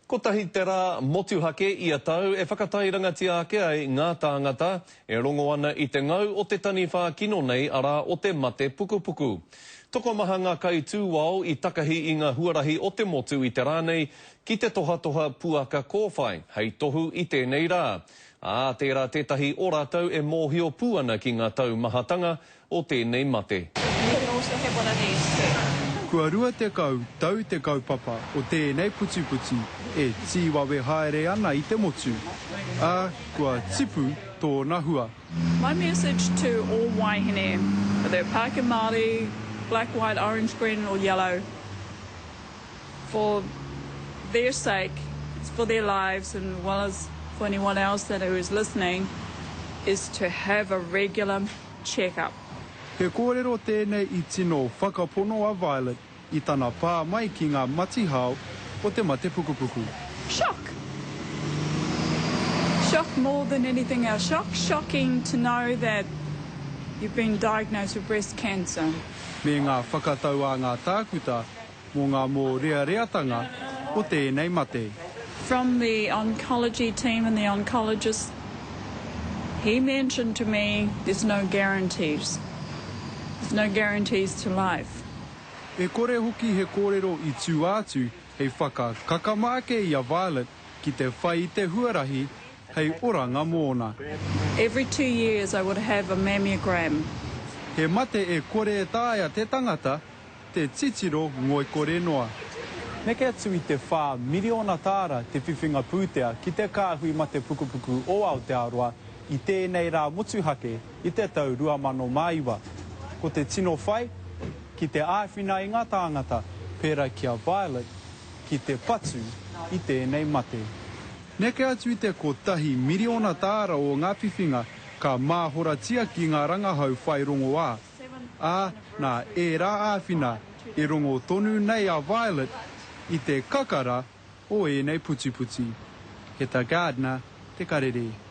Kotahi te rā motuhake ia tau e whakatairangatia ake ai ngā tāngata e rongo ana i te ngau o te taniwha kino nei arā o te mate pukupuku. Tokomaha ngā kaitūao i takahi i ngā huarahi o te motu i te rā nei ki te tohatoha puaka kōwhai hei tohu i tēnei rā. Ā, tērā tētahi o rātou e mōhio pū ana ki ngā taumahatanga o tēnei mate. Kua 20 tau te kaupapa o tēnei putiputi e tīwawe haere ana i te motu, ā, kua tipu tōna hua. My message to all wāhine, whether Pākehā Māori, black, white, orange, green or yellow, for their sake, for their lives and well as for anyone else that who is listening, is to have a regular check up. He kōrero tēnei i tino whakapono a Violet i tana pā mai ki ngā matihao o te mate pukupuku. Shock! Shock more than anything else. Shock, shocking to know that you've been diagnosed with breast cancer. Me ngā whakatau a ngā tākuta mō ngā mōreareatanga o tēnei mate. From the oncology team and the oncologist, he mentioned to me there's no guarantees. There's no guarantees to life. E kore hoki he kōrero i tua atu hei whakakakama ake i a Violet ki te whai i te huarahi hei oranga mōna. Every two years I would have a mammogram. He mate e kore e taea te tangata te titiro ngoikore noa. Neke atu i te 4 miriona tāra te whiwhinga pūtea ki te kāhui mate pukupuku o Aotearoa i tēnei rā motuhake i te tau 2009. Ko te tino whai, ki te āwhina i ngā tāngata pērā ki a Violet ki te patu i tēnei mate. Neke atu i te 1 miriona tāra o ngā whiwhinga ka māhoratia ki ngā rangahau whai rongoā. Ā, nā ērā āwhina e rongo tonu nei a Violet i te kakara o ēnei putiputi. Heta Gardiner, Te Karere.